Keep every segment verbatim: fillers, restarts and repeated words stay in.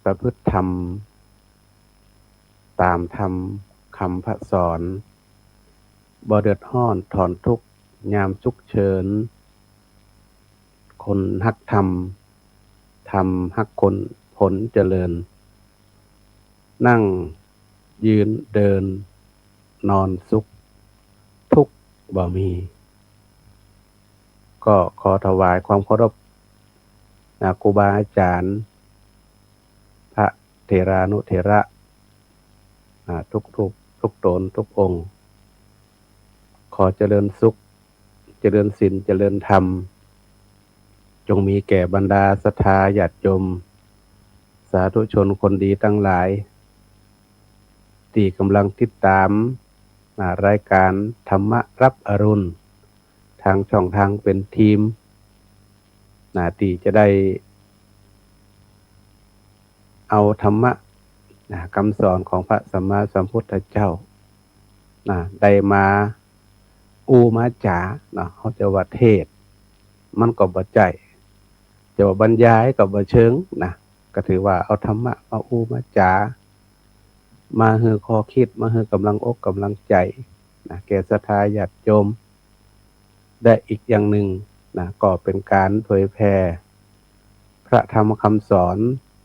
ประพฤติธรรม ต๋ามธรรมกำพระสอน บ่เดือดฮ้อนถอนทุกข์ยามสุขเฉิน คนฮักธรรม ธรรมฮักคน ผลเจริญ นั่งยืนเดินนอนสุข ทุกข์บ่มี ก็ขอถวายความเคารพ นะ ครูบาอาจ๋ารย์ พระเถรานุเถระ อ่า ทุกรูป ทุกต๋น ทุกองค์ ขอเจริญสุข เจริญศีล เจริญธรรม จงมีแก่บรรดาศรัทธาญาติโยม สาธุชนคนดีตังหลาย ตี้ก่ำลังติดต๋าม อ่า รายก๋านธรรมะรับอรุณ ตางช่องตางเป๋นทีม นะ ตี้จะได้เอาธรรมะ นะ กำสอนของพระสัมมาสัมพุทธเจ้า นะ ได้มาอู้มาจ๋า นะ เฮาจะว่าเทศน์ มันก็บ่ใจ้ จะว่าบรรยายก็บ่เชิง นะ ก็ถือว่าเอาธรรมะมาอู้มาจ๋า มาหื้อข้อคิด มาหื้อก่ำลังอกก่ำลังใจ๋ นะ แก่ศรัทธาญาติโยม และอีกอย่างนึ่ง นะ ก็เป๋นก๋านเผยแผ่พระธรรมกำสอน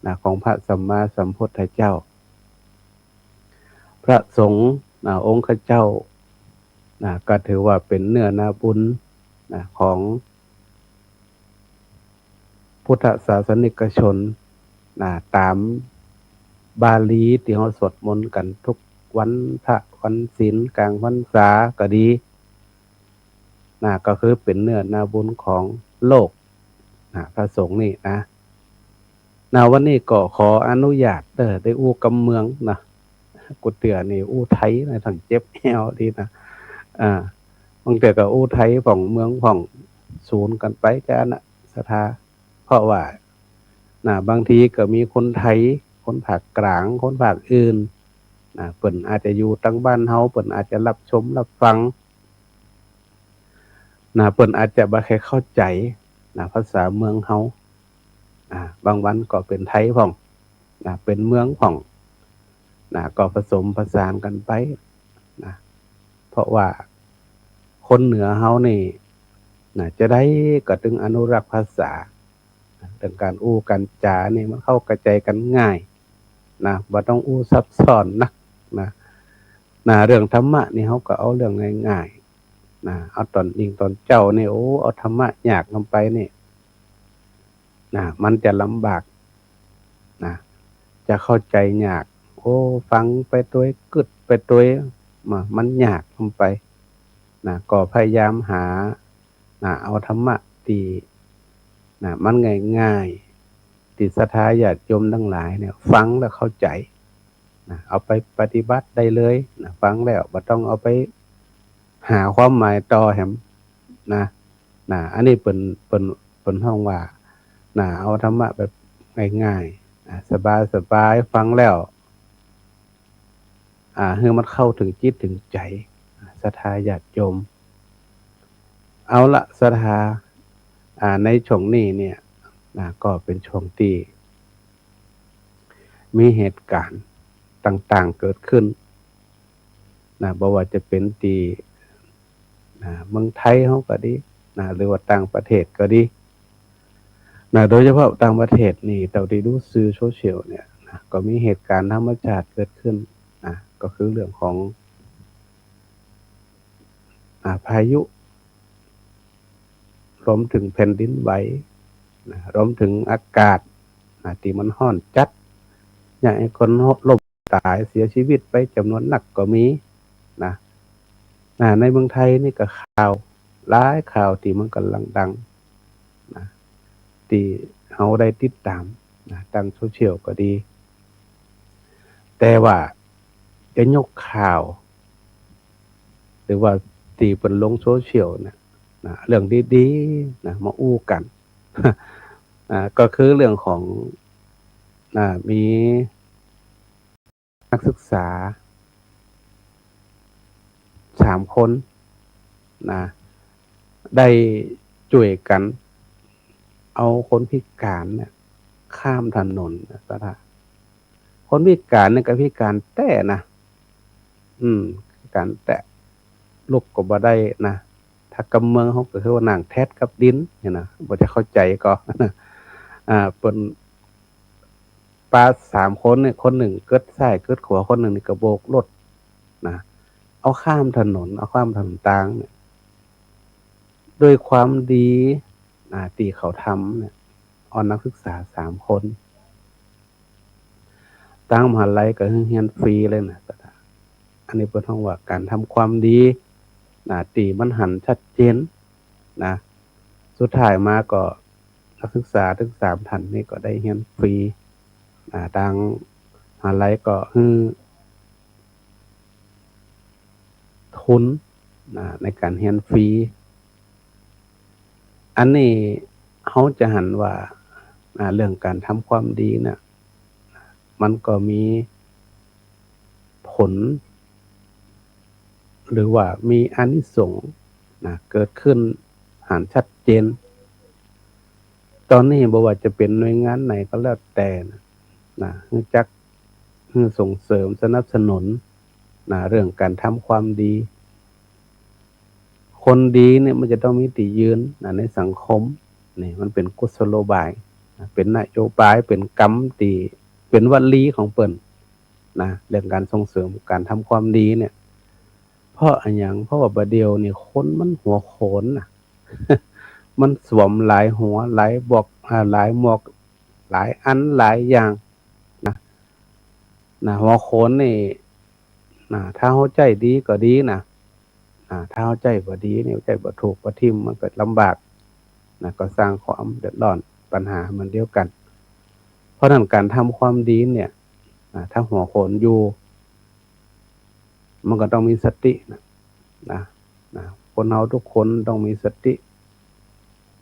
นะ ของพระสัมมาสัมพุทธเจ้า พระสงฆ์ นะ องค์ข้าเจ้า นะ ก็ถือว่าเป๋นเนื้อนาบุญ นะ ของพุทธศาสนิกชน นะ ต๋ามบาลีตี้เฮาสวดมนต์กั๋นทุกวันพระวันศีล ก๋างพรรษาก็ดี นะ ก็คือเป๋นเนื้อนาบุญของโลก นะ พระสงฆ์นี่นะ นะ วันนี้ก็ขออนุญาตเด้อ ได้อู้กำเมืองนะ กู้เตื้อนี่อู้ไทยนะ ตึงเจ็บแอ้วดีนะ อ่า บางเตื้อก็อู้ไทยพ่องเมืองพ่อง สูนกั๋นไปจ้านะ ศรัทธา เพราะว่า นะ บางทีก็มีคนไทย คนภาคก๋าง คนภาคอื่น นะ เปิ้นอาจจะอยู่ตางบ้านเฮา เปิ้นอาจจะฮับชมฮับฟัง นะ เปิ้นอาจจะบ่ใค่เข้าใจ๋ นะ ภาษาเมืองเฮา นะ บางวันก็เป๋นไทยพ่อง นะ เป๋นเมืองพ่อง นะ ก็ผสมผสานกั๋นไป นะ เพราะว่าคนเหนือเฮานี่ นะ จะใดก็ตึงอนุรักษ์ภาษา เรื่องก๋านอู้ก๋านจ๋านี่มันเข้าใจ๋กั๋นง่าย นะ บ่ต้องอู้ซับซ้อนนัก นะ นะ เรื่องธรรมะนี่เฮาก็เอาเรื่องง่ายๆ นะ เอาต๋อนหนิงต๋อนเจ๊านี่ โอ้ เอาธรรมะยากนำไปนี่ นะ มันจะลำบาก นะ จะเข้าใจ๋ยาก โอ้ ฟังไปตวย กึ๊ดไปตวย มา มันยากนำไป นะ ก็พยายามหา นะ เอาธรรมะตี้ นะ มันง่ายๆ ตี้ศรัทธาญาติโยมตังหลายเนี่ย ฟังแล้วเข้าใจ๋ นะ เอาไปปฏิบัติได้เลย นะ ฟังแล้วบ่ต้องเอาไปหาความหมายต่อแหม นะ นะ อันนี้เปิ้น เปิ้น เปิ้นฮ้องว่า นะ เอาธรรมะแบบง่ายๆ นะ สบายๆ ฟังแล้ว อ่า หื้อมันเข้าเถิงจิตเถิงใจ๋ ศรัทธาญาติโยม เอาละ ศรัทธา อ่า ในช่วงนี้เนี่ย นะ ก็เป๋นช่วงตี้มีเหตุก๋ารณ์ต่างๆ เกิดขึ้น นะ บ่ว่าจะเป๋นตี้ นะ เมืองไทยเฮาก็ดี นะ หรือว่าต่างประเทศก็ดี นะ โดยเฉพาะต่างประเทศนี่ เต้าตี้ดูสื่อโซเชียลเนี่ย นะ ก็มีเหตุก๋ารณ์ธรรมชาติเกิดขึ้น นะ ก็คือเรื่องของ อ่า พายุ รวมเถิงแผ่นดินไหว นะ รวมเถิงอากาศ นะ ตี้มันฮ้อนจัด เยียะหื้อคนล้มต๋ายเสียชีวิตไปจ๋ำนวนนักก็มี นะ นะ ในเมืองไทยนี่ก็ข่าว หลายข่าวตี้มันก่ำลังดัง นะ ตี้เฮาได้ติดต๋าม นะ ตางโซเชียลก็ดี แต่ว่าจะยกข่าว หรือว่าตี้เปิ้นลงโซเชียลเนี่ย นะ เรื่องดีๆ นะ มาอู้กั๋น อ่า ก็คือเรื่องของ อ่า มีนักศึกษาสามคน นะ ได้จ้วยกั๋นเอาคนพิก๋านเนี่ย ข้ามถนนนะ ศรัทธา คนพิก๋านนี่ก็พิก๋านแต๊นะ อืม พิก๋านแต๊ ลุกก็บ่ได้นะ ถ้ากำเมืองเฮาก็คือว่านั่งแท็ดกับดินเนี่ยนะ บ่จะเข้าใจ๋ก็ อ่า เปิ้น ปาสามคนเนี่ย คนนึ่งเกิดซ้ายเกิดขวา คนนึ่งนี่ก็โบกรถนะ เอาข้ามถนน เอาข้ามถนนตางเนี่ย ด้วยความดีนะ ตี้เขาทำเนี่ย เอานักศึกษาสามคน ตางมหาลัยก็หื้อเฮียนฟรีเลยนะ อันนี้เปิ้นฮ้องว่าก๋านทำความดีนะ ตี้มันหันชัดเจนนะ สุดท้ายมาก็นักศึกษาตึงสามท่านนี่ก็ได้เฮียนฟรีนะ ตางมหาลัยก็หื้อทุนนะ ในก๋านเฮียนฟรี อันนี้เฮาจะหันว่า อ่า เรื่องก๋านทำความดีน่ะ มันก็มีผล หรือว่ามีอานิสงส์นะ เกิดขึ้นหันชัดเจน ต๋อนนี้บ่ว่าจะเป๋นหน่วยงานไหนก็แล้วแต่นะ นะ หื้อจัก หื้อส่งเสริมสนับสนุนนะ เรื่องก๋านทำความดี คนดีเนี่ยมันจะต้องมีตี้ยืนนะ ในสังคม นี่มันเป๋นกุศโลบายนะ เป๋นนโยบาย เป๋นกำตี้ เป๋นวลีของเปิ้นนะ เรื่องก๋านส่งเสริมก๋านทำความดีเนี่ย เพราะอะหยัง เพราะว่าบ่าเดี่ยวนี่คนมันหัวโขนนะ มันสวมหลายหัว หลายบวก อ่า หลายหมวก หลายอันหลายอย่างนะ นะ หัวโขนนี่นะ ถ้าเฮาใจ๊ดีก็ดีนะ อ่า ถ้าเฮาใจ๊บ่ดีเนี่ย ใจ๊บ่ถูกบ่ถิ่ม มันก็ลำบากนะ ก็สร้างความเดือดร้อนปัญหาเหมือนเดียวกั๋น เพราะฉะนั้นก๋านทำความดีเนี่ยนะ ถ้าหัวโขนอยู่ มันก็ต้องมีสตินะ นะ นะ คนเฮาทุกคนต้องมีสติ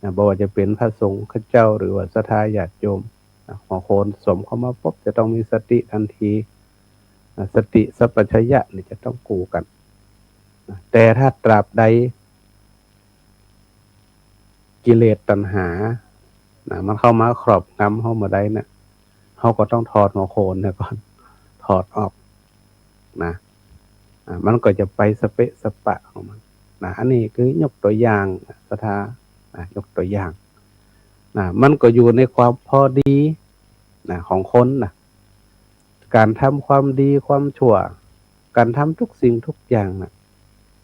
นะ บ่ว่าจะเป๋นพระสงฆ์เจ้า หรือว่าศรัทธาญาติโยมนะ หัวโขนสวมเข้ามาปุ๊บจะต้องมีสติตันทีนะ สติสัมปชัญญะนี่จะต้องคู่กั๋นนะ แต่ถ้าตราบใด กิเลสตัณหานะ มันเข้ามาครอบงำเฮาบ่ได้นะ เฮาก็ต้องถอดหัวโขนเสียก่อน ถอดออกนะ อ่า มันก็จะไปสเปะสปะของมันนะ อันนี้คือยกตั๋วอย่างนะ ศรัทธานะ ยกตั๋วอย่างนะ มันก็อยู่ในความพอดีนะ ของคนนะ ก๋านทำความดีความชั่ว ก๋านทำทุกสิ่งทุกอย่างนะ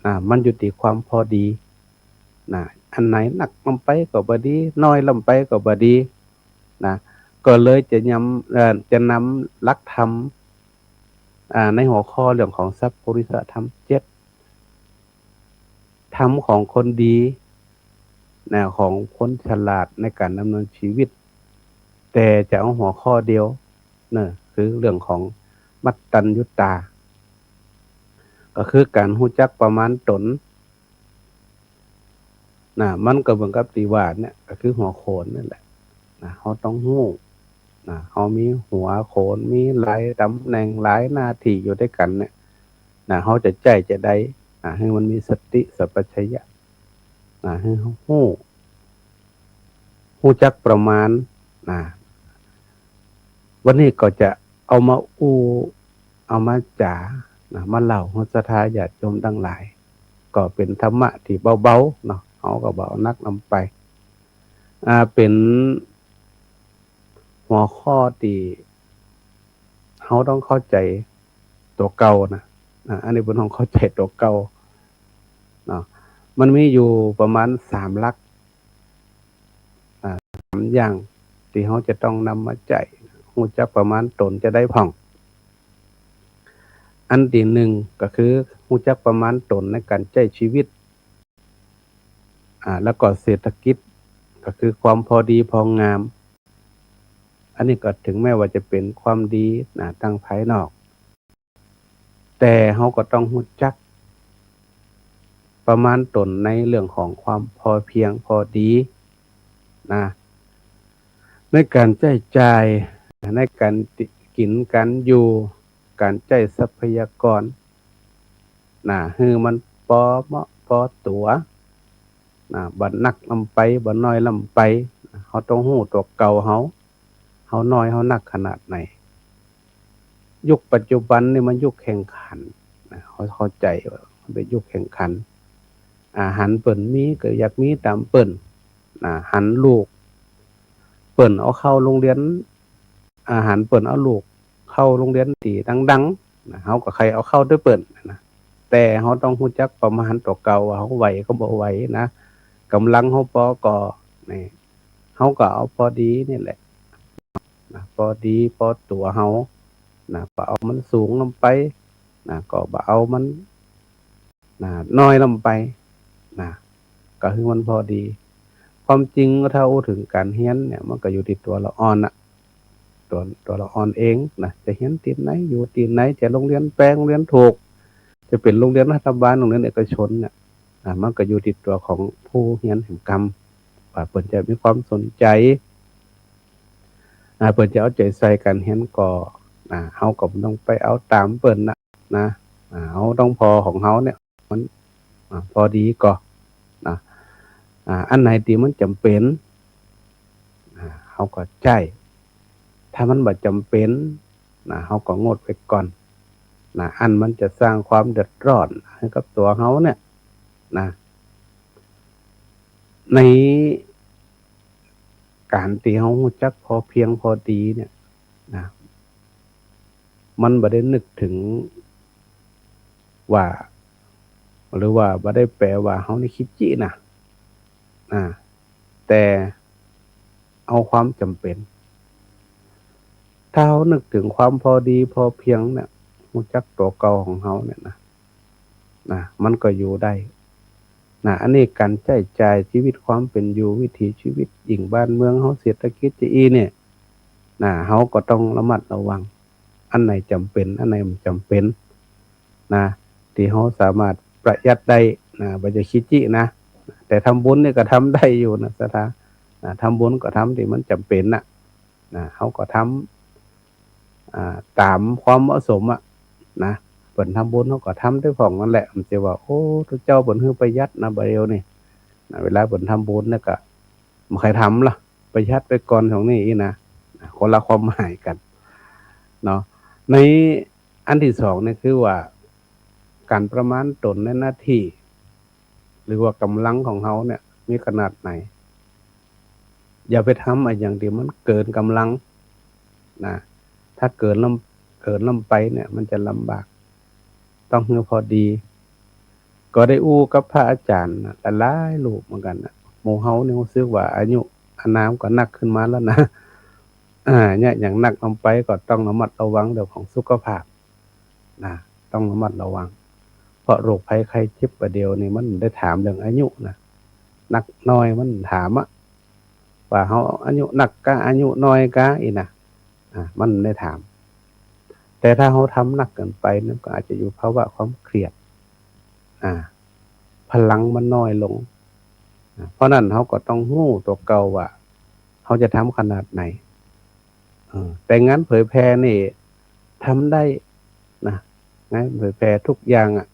อ่า มันอยู่ตี้ความพอดีนะ อันไหนนักล้ำไปก็บ่ดี น้อยล้ำไปก็บ่ดีนะ ก็เลยจะยำ เอ่อ จะนำหลักธรรม อ่า ในหัวข้อเรื่องของสัพพุริสธรรมเจ็ด ธรรมของคนดีนะ ของคนฉลาดในก๋านดำเนินชีวิต แต่จะเอาหัวข้อเดียวเนอะ คือเรื่องของมัตตัญญุตา ก็คือก๋านฮู้จักประมาณต๋น นะ มันก็เหมือนกับตี้ว่าเนี่ย ก็คือหัวโขนนั่นแหละนะ เฮาต้องฮู้นะ เฮามีหัวโขน มีหลายต๋ำแหน่ง หลายหน้าตี้อยู่ตวยกั๋นเนี่ยนะ เฮาจะใจ๊จะใดนะ หื้อมันมีสติสัมปชัญญะนะ หื้อฮู้ ฮู้จักประมาณนะ วันนี้ก็จะเอามาอู้ เอามาจ๋านะ มาเล่าหื้อศรัทธาญาติโยมตังหลาย ก็เป๋นธรรมะตี้เบาๆ เนาะ เฮาก็บ่เอานักล้ำไป อ่า เป๋นหัวข้อตี้เฮาต้องเข้าใจ๋ตั๋วเก่านะ อ่า อันนี้เปิ้นต้องเข้าใจ๋ตั๋วเก่าเนาะ มันมีอยู่ประมาณสามหลัก อ่า สามอย่างตี้เฮาจะต้องนำมาใจ๊ ฮู้จักประมาณต๋นจะได้พ่อง อันตี้นึ่งก็คือฮู้จักประมาณต๋นในก๋านใจ๊ชีวิต อ่า แล้วก็เศรษฐกิจ ก็คือความพอดีพองาม อันนี้ก็ถึงแม้ว่าจะเป๋นความดีนะ ตางภายนอก แต่เฮาก็ต้องฮู้จักประมาณต๋นในเรื่องของความพอเพียงพอดีนะ ในก๋านใจ๊จ่าย ในก๋านกิ๋นก๋านอยู่ ก๋านใจ๊ทรัพยากรนะ หื้อมันปอเหมาะปอตั๋วนะ บ่นักล้ำไป บ่น้อยล้ำไป เฮาต้องฮู้ตั๋วเก่าเฮา เฮาน้อยเฮานักขนาดไหน ยุคปัจจุบันนี่มันยุคแข่งขันนะ เข้า เข้าใจ๋ว่ามันเป๋นยุคแข่งขัน อา หันเปิ้นมีก็อยากมีต๋ามเปิ้นนะ หันลูกเปิ้นเอาเข้าโรงเรียน อา หันเปิ้นเอาลูกเข้าโรงเรียนตี้ดังๆ นะ เฮาก็ใค่เอาเข้าตวยเปิ้นนะ แต่เฮาต้องฮู้จักประมาณตั๋วเก่าว่าเฮาไหวก็บ่ไหวนะ ก๋ำลังเฮาปอก่อ นี่ เฮาก็เอาปอดีนี่แหละนะ ปอดีปอตั๋วเฮานะ บ่เอามันสูงล้ำไปนะ ก็บ่เอามันนะ น้อยล้ำไปนะ ก็หื้อมันปอดี ความจริงถ้าอู้เถิงก๋านเฮียนเนี่ย มันก็อยู่ตี้ตั๋วละอ่อนน่ะ ตั๋ว ตั๋วละอ่อนเองนะ จะเฮียนตี้ไหน อยู่ตี้ไหน จะโรงเรียนแปง โรงเรียนถูก จะเป๋นโรงเรียนรัฐบาล โรงเรียนเอกชนเนี่ยนะ มันก็อยู่ตี้ตั๋วของผู้เฮียนแหมกำ ว่าเปิ้นจะมีความสนใจ๋ อ่า เปิ้นจะเอาใจ๋ใส่ก๋านเฮียนก่อ อ่า เฮาก็บ่ต้องไปเอาต๋ามเปิ้นนะ นะ อ่า เฮาต้องปอของเฮาเนี่ย มัน อ่า ปอดีก่อนะ อ่า อันไหนตี้มันจ๋ำเป๋น อ่า เฮาก็ใจ๊ ถ้ามันบ่จ๋ำเป๋นนะ เฮาก็งดไว้ก่อนนะ อันมันจะสร้างความเดือดร้อนหื้อกับตั๋วเฮาเนี่ยนะ ในก๋านตี้เฮาฮู้จักปอเปียงปอดีเนี่ยนะ มันบ่ได้นึกเถิงว่า หรือว่าบ่ได้แป๋ว่าเฮานี่ขี้จี้นะ อ่า แต่เอาความจ๋ำเป๋น ถ้าเฮานึกเถิงความปอดีปอเปียงเนี่ย ฮู้จักตั๋วเก่าของเฮาเนี่ยนะ นะ มันก็อยู่ได้นะ อันนี้ก๋านใจ๊จ่าย จีวิตความเป๋นอยู่ วิถีจีวิต ยิ่งบ้านเมืองเฮาเศรษฐกิจจะอี้เนี่ยนะ เฮาก็ต้องระมัดระวัง อันไหนจ๋ำเป๋น อันไหนบ่จ๋ำเป๋นนะ ตี้เฮาสามารถประหยัดได้นะ บ่ใจ้ขี้จี้นะ แต่ทำบุญนี่ก็ทำได้อยู่นะ ศรัทธานะ ทำบุญก็ทำตี้มันจ๋ำเป๋นน่ะนะ เฮาก็ทำ อ่า ต๋ามความเหมาะสมอะนะ เปิ้นทำบุญเฮาก็ทำตวยพ่องหั้นแหละ บ่ใจ้ว่า โอ้ ตุ๊เจ้าเปิ้นหื้อประหยัดนะ บ่าเดี่ยวนี้นะ เวลาเปิ้นทำบุญเนี่ยก็บ่ใค่ทำละ ประหยัดไปก่อน ตรงนี้อี้นะ คนละความหมายกั๋นเนาะ ในอันตี้สองเนี่ยคือว่า ก๋านประมาณต๋นในหน้าตี้ หรือว่าก๋ำลังของเฮาเนี่ย มีขนาดไหน อย่าไปทำอะหยังตี้มันเกินก๋ำลังนะ ถ้าเกินล้ำ เกินล้ำไปเนี่ย มันจะลำบาก ต้องหื้อปอดี ก็ได้อู้กับพระอาจ๋ารย์นะ หลายๆ รูปเหมือนกั๋นนะ หมู่เฮานี่ฮู้สึกว่าอายุอานามก็นักขึ้นมาแล้วนะ อ่า เนี่ย อย่างนักล้ำไปก็ต้องระมัดระวังเรื่องของสุขภาพนะ ต้องระมัดระวัง เพราะโรคภัยไข้เจ็บบ่าเดี่ยวนี้มันได้ถามเรื่องอายุนะ นักน้อยมันถามอะ ว่าเฮาอายุนักกา อายุน้อยกา อี้นะ อ่า มันได้ถาม แต่ถ้าเฮาทำนักเกินไป มันก็อาจจะอยู่ภาวะความเครียด อ่า พลังมันน้อยลง อ่า เพราะนั้นเฮาก็ต้องฮู้ตั๋วเก่าว่า เฮาจะทำขนาดไหน เออ แต่งานเผยแผ่นี่ทำได้นะ งานเผยแผ่ทุกอย่างอะ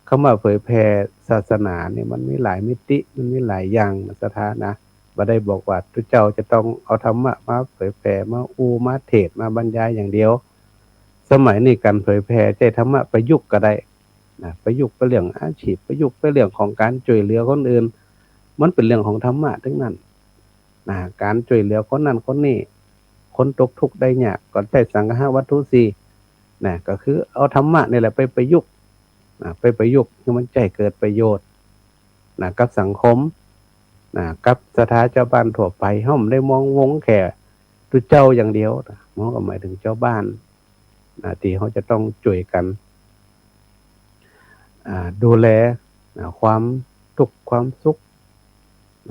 คำว่าเผยแผ่ศาสนานี่มันมีหลายมิติ มันมีหลายอย่างนะ ศรัทธานะ บ่ได้บอกว่าตุ๊เจ้าจะต้องเอาธรรมะมาเผยแผ่ มาอู้ มาเทศน์ มาบรรยายอย่างเดียว สมัยนี้ก๋านเผยแผ่ใจ๊ธรรมะประยุกต์ก็ได้นะ ประยุกต์ไปเรื่องอาชีพ ประยุกต์ไปเรื่องของก๋านจ้วยเหลือคนอื่น มันเป๋นเรื่องของธรรมะตึงนั้นนะ ก๋านจ้วยเหลือคนนั้นคนนี้ คนตกทุกข์ได้ยาก ก็ใจ๊สังฆะวัตถุสี่นะ ก็คือเอาธรรมะนี่แหละไปประยุกต์นะ ไปประยุกต์หื้อมันใจ๊เกิดประโยชน์นะ กับสังคมนะ กับศรัทธาจาวบ้านทั่วไป เฮาบ่ได้มองวงแค่ตุ๊เจ้าอย่างเดียวนะ มันก็หมายเถิงจาวบ้านนะ ตี้เฮาจะต้องจ้วยกั๋น อ่า ดูแลนะ ความตุ๊กข์ความสุข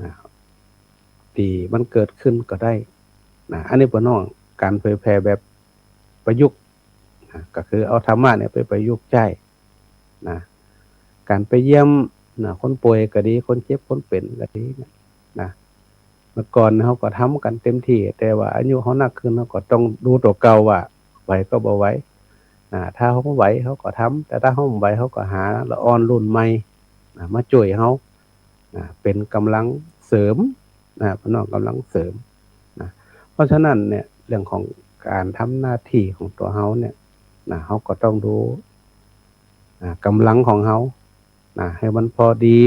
นะ ตี้มันเกิดขึ้นก็ได้นะ อันนี้เปิ้นฮ้องก๋านเผยแผ่แบบประยุกต์นะ ก็คือเอาธรรมะเนี่ยไปประยุกต์ใจ๊นะ ก๋านไปเยี่ยมนะ คนป่วยก็ดี คนเจ็บคนเป๋นก็ดีเนี่ยนะ เมื่อก่อนเฮาก็ทำกั๋นเต็มตี้ แต่ว่าอายุเฮานักขึ้น เฮาก็ต้องดูตั๋วเก่าว่าไหวก็บ่ไหว อ่า ถ้าเฮาไหวเฮาก็ทำ แต่ถ้าเฮาบ่ไหวเฮาก็หาละอ่อนรุ่นใหม่ อ่า มาจ้วยเฮา อ่า เป๋นก๋ำลังเสริม อ่า เปิ้นฮ้องก๋ำลังเสริม นะ เพราะฉะนั้นเนี่ย เรื่องของก๋านทำหน้าตี้ของตั๋วเฮาเนี่ย นะ เฮาก็ต้องดู อ่า ก๋ำลังของเฮา นะ หื้อมันพอดี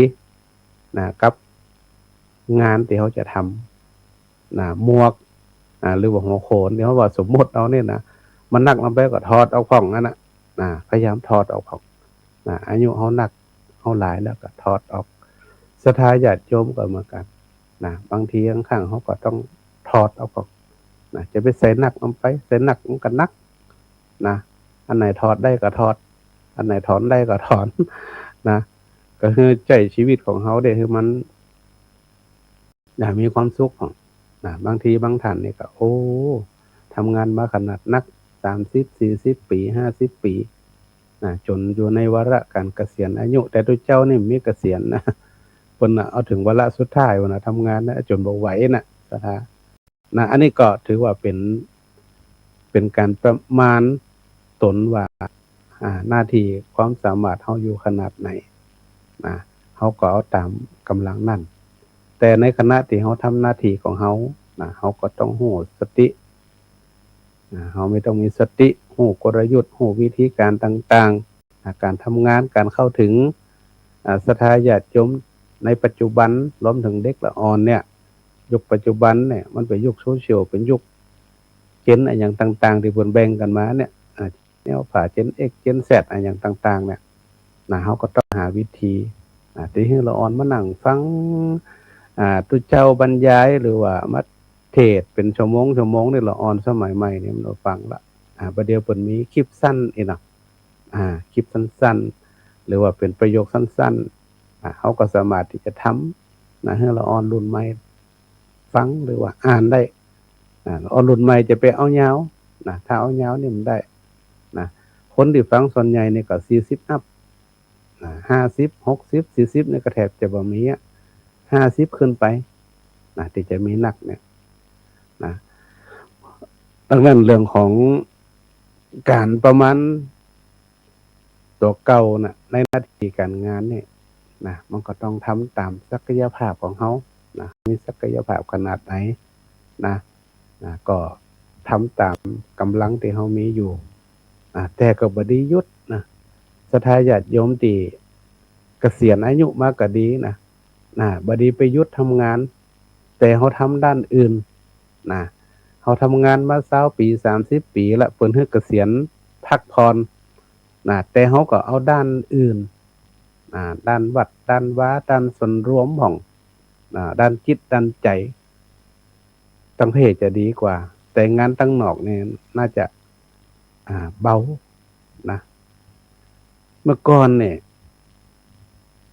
นะ กับงานตี้เฮาจะทำ นะ หมวก อ่า หรือว่าหัวโขน ตี้เฮาว่าสมมุติเอาเนี่ยนะ มันนักลงไปก็ถอดออกพ่องนั่นน่ะ นะ พยายามถอดออกพ่อง นะ อายุเฮานัก เฮาหลายแล้วก็ถอดออก ศรัทธาญาติโยมก็เหมือนกั๋น นะ บางทีบางครั้งเฮาก็ต้องถอดออกพ่อง นะ จะไปใส่นักลงไป ใส่นักมันก็นัก นะ อันไหนถอดได้ก็ถอด อันไหนถอนได้ก็ถอน นะ ก็คือใจ๊ชีวิตของเฮาเด้ หื้อมัน นะ มีความสุขพ่อง นะ บางทีบางท่านนี่ก็ โอ้ ทำงานมาขนาดนัก สามสิบ สี่สิบ ปี๋ ห้าสิบ ปี๋ นะ จ๋นอยู่ในวาระก๋านเกษียณอายุ แต่ตุ๊เจ้านี่บ่มีเกษียณนะ เปิ้นน่ะเอาเถิงวาระสุดท้ายพู้นน่ะ ทำงานนะ จ๋นบ่ไหวน่ะ ศรัทธา นะ อันนี้ก็ถือว่าเป๋น เป๋นก๋านประมาณต๋นว่า อ่า หน้าตี้ความสามารถเฮาอยู่ขนาดไหน นะ เฮาก็เอาต๋ามก๋ำลังนั้น แต่ในขณะตี้เฮาทำหน้าตี้ของเฮา นะ เฮาก็ต้องฮู้สติ นะ เฮามี ต้องมีสติ ฮู้กลยุทธ์ ฮู้วิธีก๋านต่างๆ อ่า ก๋านทำงาน ก๋านเข้าเถิง อ่า ศรัทธาญาติโยมในปัจจุบัน รวมเถิงเด็กละอ่อนเนี่ย ยุคปัจจุบันเนี่ย มันเป๋นยุคโซเชียล เป๋นยุคเจนอะหยังต่างๆ ตี้เปิ้นแบ่งกั๋นมาเนี่ย อ่า เจนอัลฟา เจนเอ็กซ์ เจนแซด อะหยังต่างๆ เนี่ย นะ เฮาก็ต้องหาวิธี อ่า ตี้หื้อละอ่อนมานั่งฟัง อ่า ตุ๊เจ้าบรรยาย หรือว่ามาเทศน์เป๋นชั่วโมงๆ นี่ ละอ่อนสมัยใหม่นี่มันบ่ฟังละ อ่า บ่าเดี่ยวเปิ้นมีคลิปสั้นอี้เนาะ อ่า คลิปสั้นๆ หรือว่าเป๋นประโยคสั้นๆ อ่า เฮาก็สามารถตี้จะทำ นะ หื้อละอ่อนรุ่นใหม่ฟังหรือว่าอ่านได้ อ่า ละอ่อนรุ่นใหม่จะไปเอายาว นะ ถ้าเอายาวนี่บ่ได้ นะ คนตี้ฟังส่วนใหญ่นี่ก็สี่สิบอัพ นะ ห้าสิบ หกสิบ สี่สิบ นี่ก็แทบจะบ่มีอะ ห้าสิบขึ้นไป นะ ตี้จะมีนักเนี่ย นะ ดังนั้นเรื่องของก๋านประมาณตั๋วเก่าน่ะ ในหน้าตี้ก๋านงานนี่ นะ มันก็ต้องทำต๋ามศักยภาพของเฮา นะ มีศักยภาพขนาดไหน นะ นะ ก็ทำต๋ามก๋ำลังตี้เฮามีอยู่ อ่า แต่ก็บ่ดีหยุดนะ ศรัทธาญาติโยมตี้เกษียณอายุมาก็ดีนะ นะ บ่ดีไปหยุดทำงาน แต่เฮาทำด้านอื่น นะ เฮาทำงานมาซาวปี๋ สามสิบปี๋ละ เปิ้นหื้อเกษียณพักผ่อน นะ แต่เฮาก็เอาด้านอื่น อ่า ด้านวัด ด้านวา ด้านส่วนรวมพ่อง อ่า ด้านจิต ด้านใจ๋ ตังเพศจะดีกว่า แต่งานตังนอกนี่น่าจะ อ่า เบา นะ เมื่อก่อนนี่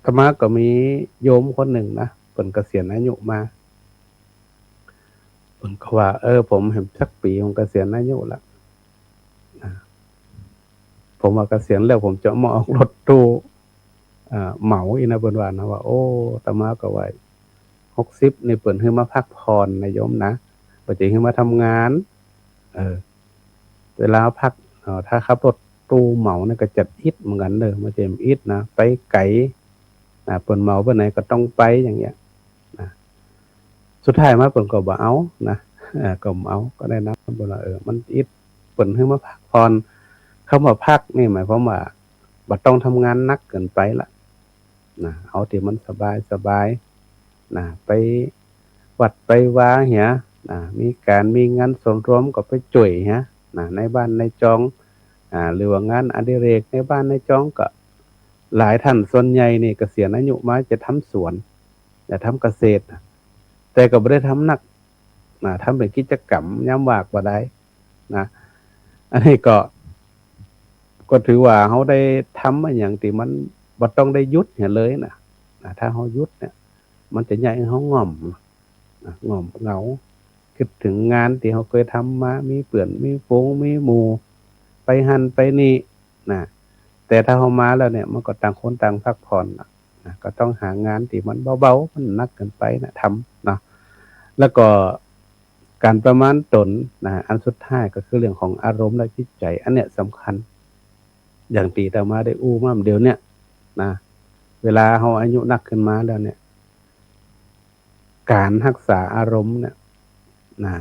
อาตมาก็มีโยมคนนึ่งนะ เปิ้นเกษียณอายุมา เปิ้นก็ว่า เออ ผมแหมสักปี๋ผมเกษียณอายุละ นะ ผมว่าเกษียณแล้วผมจะมาออกรถตู้ อ่า เหมาอี้นะ เปิ้นว่านะ ว่า โอ้ อาตมาก็ว่า หกสิบนี่เปิ้นหื้อมาพักผ่อนนะโยมนะ บ่ใจ้หื้อมาทำงาน เออ เวลาพัก เอ่อ ถ้าขับรถตู้เหมานี่ก็จะอิดเหมือนกั๋นเน่อ บ่ใจ้อิดนะ ไปไก๋ นะ เปิ้นเหมาไปไหนก็ต้องไปอย่างเงี้ย นะ สุดท้ายมาเปิ้นก็บ่เอานะ เออ ก็บ่เอา ก็แนะนำเปิ้นว่า เออ มันอิด เปิ้นหื้อมาพักผ่อน กำว่าพักนี่หมายความว่าบ่ต้องทำงานหนักเกินไปละ นะ เอาตี้มันสบายๆ นะ ไปวัดไปวาเหีย นะ มีก๋านมีงานส่วนรวมก็ไปจ้วยเหีย นะ ในบ้านในจอง อ่า หรือว่างานอดิเรกในบ้านในจองก็ หลายท่านส่วนใหญ่นี่เกษียณอายุมาจะทำสวน จะทำเกษตร แต่ก็บ่ได้ทำหนัก นะ ทำเป๋นกิจกรรมยามว่างก็ได้ นะ อันนี้ก็ ก็ถือว่าเฮาได้ทำอะหยังตี้มันบ่ต้องได้หยุดเหียเลยนะ นะ ถ้าเฮาหยุดเนี่ย มันจะเยียะหื้อเฮาง่อม นะ ง่อมเหงา กึ๊ดเถิงงานตี้เฮาเกยทำมา มีเปื้อน มีฝูง มีหมู่ ไปหั้นไปนี่ นะ แต่ถ้าเฮามาแล้วเนี่ย มันก็ต่างคนต่างพักผ่อนนะ นะ ก็ต้องหางานตี้มันเบาๆ มันหนักเกินไปนะ ทำเนาะ แล้วก็ก๋านประมาณต๋นนะ อันสุดท้ายก็คือเรื่องของอารมณ์และจิตใจ๋ อันเนี้ยสำคัญ อย่างตี้อาตมาได้อู้มาเดี๋ยวเนี้ยนะ เวลาเฮาอายุนักขึ้นมาแล้วเนี่ย ก๋านฮักษาอารมณ์เนี่ยนะ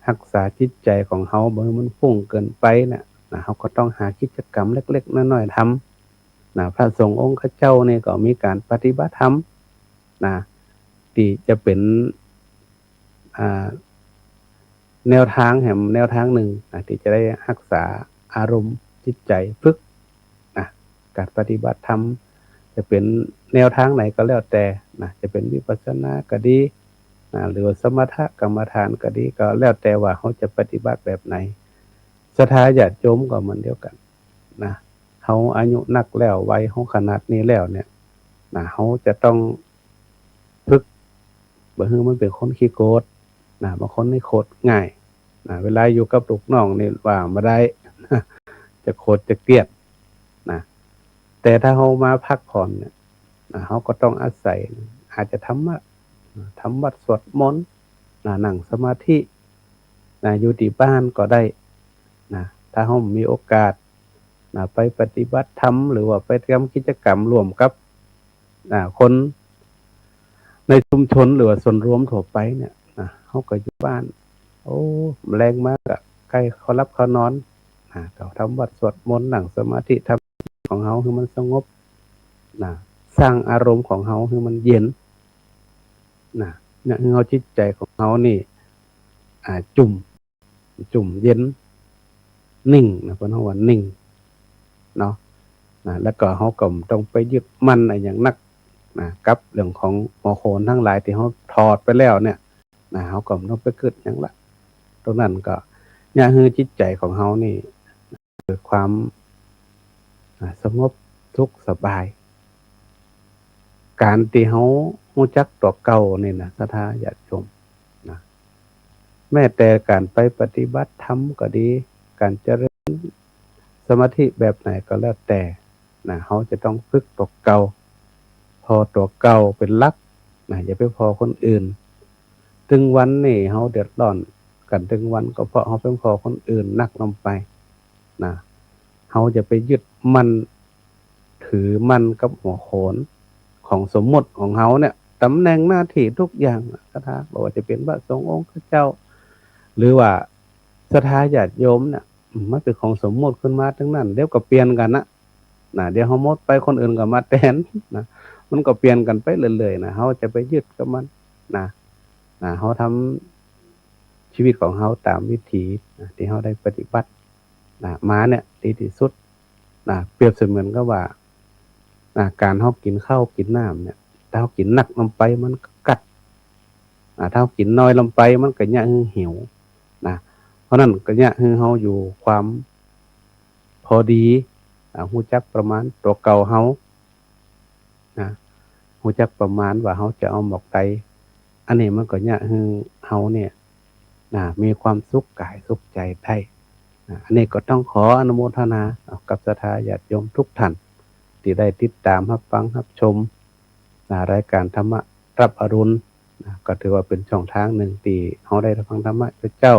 ฮักษาจิตใจ๋ของเฮาบ่หื้อมันฟุ้งเกินไปเนี่ย นะ เฮาก็ต้องหากิจกรรมเล็กๆ น้อยๆ ทำนะ พระสงฆ์องค์ข้าเจ้านี่ก็มีก๋านปฏิบัติธรรมนะ ตี้จะเป๋น อ่า แนวตางแหมแนวตางนึ่งนะ ตี้จะได้ฮักษาอารมณ์จิตใจ๋ ฝึกนะ ก๋านปฏิบัติธรรม จะเป๋นแนวตางไหนก็แล้วแต่นะ จะเป๋นวิปัสสนาก็ดีนะ หรือว่าสมถกรรมฐานก็ดี ก็แล้วแต่ว่าเฮาจะปฏิบัติแบบไหน ศรัทธาญาติโยมก็เหมือนเดียวกั๋นนะ เฮาอายุนักแล้ว วัยเฮาขนาดนี้แล้วเนี่ยนะ เฮาจะต้องฝึก บ่หื้อมันเป๋นคนขี้โกรธนะ บางคนนี่โกรธง่ายนะ เวลาอยู่กับลูกน้องนี่ว่าบ่ได้นะ จะโกรธจะเกลียดนะ แต่ถ้าเฮามาพักผ่อนเนี่ยนะ เฮาก็ต้องอาศัย อาจจะธรรมะนะ ทำวัตรสวดมนต์นะ นั่งสมาธินะ อยู่ตี้บ้านก็ได้นะ ถ้าเฮามีโอกาสนะ ไปปฏิบัติธรรม หรือว่าไปทำกิจกรรมร่วมกับ อ่า คนในชุมชนหรือว่าส่วนรวมทั่วไปเนี่ยนะ เฮาก็อยู่บ้าน โอ้ แลงมาก็ใก้เข้าหลับเข้านอนนะ ก็ทำวัตรสวดมนต์ นั่งสมาธิ ทำของเฮาหื้อมันสงบนะ สร้างอารมณ์ของเฮาหื้อมันเย็นนะ เนี่ย หื้อเฮาจิตใจ๋ของเฮานี่ อ่า จุ่ม จุ่มเย็น นิ่งนะ เปิ้นฮ้องว่านิ่งเนาะนะ แล้วก็เฮาก็บ่ต้องไปยึดมั่นอะหยังนักนะ กับเรื่องของหัวโขนตังหลายตี้เฮาถอดไปแล้วเนี่ยนะ เฮาก็บ่ต้องไปกึ๊ดหยังละ ตรงนั้นก็เนี่ย หื้อจิตใจ๋ของเฮานี่เกิดความ อ่า สงบสุขสบาย ก๋านตี้เฮาฮู้จักตั๋วเก่านี่นะ ศรัทธาญาติโยมนะ แม้แต่ก๋านไปปฏิบัติธรรมก็ดี ก๋านเจริญสมาธิแบบไหนก็แล้วแต่นะ เฮาจะต้องฝึกตั๋วเก่า ผ่อตั๋วเก่าเป๋นหลักนะ อย่าไปผ่อคนอื่น ตึงวันนี่เฮาเดือดร้อนกั๋นตึงวัน ก็เพราะเฮาไปผ่อคนอื่นนักลงไปนะ เฮาอย่าไปยึดมั่นถือมั่นกับหัวโขนของสมมุติของเฮาเนี่ย ต๋ำแหน่งหน้าตี้ทุกอย่างนะ ศรัทธา บ่ว่าจะเป๋นพระสงฆ์องค์ข้าเจ้า หรือว่าศรัทธาญาติโยมเนี่ย อืม มันเป๋นของสมมุติขึ้นมาตึงนั้น เดี๋ยวก็เปลี่ยนกั๋นนะ นะ เดี๋ยวเฮาหมดไป คนอื่นก็มาแตนนะ มันก็เปลี่ยนกั๋นไปเรื่อยๆ นะ เฮาจะไปยึดกับมันนะ นะ เฮาทำชีวิตของเฮาต๋ามวิถีนะ ตี้เฮาได้ปฏิบัตินะ มาเนี่ย ดีตี้สุดนะ เปรียบเสมือนกับว่านะ ก๋านเฮากิ๋นข้าวกิ๋นน้ำเนี่ย ถ้าเฮากิ๋นนักลงไปมันก็กัดนะ ถ้าเฮากิ๋นน้อยลงไปมันก็เยียะหื้อหิวนะ เพราะนั้นก็เยียะหื้อเฮาอยู่ความพอดี อ่า ฮู้จักประมาณตั๋วเก่าเฮา นะ ฮู้จักประมาณว่าเฮาจะเอาหมวกใด อันนี้มันก็เยียะหื้อเฮาเนี่ย นะ มีความสุขก๋ายสุขใจ๋ได้ นะ อันนี้ก็ต้องขออนุโมทนา อ่า กับศรัทธาญาติโยมทุกท่าน ตี้ได้ติดต๋ามฮับฟังฮับชม นะ รายก๋านธรรมะรับอรุณ นะ ก็ถือว่าเป๋นช่องตางนึ่งตี้เฮาได้ฟังธรรมะเจ้า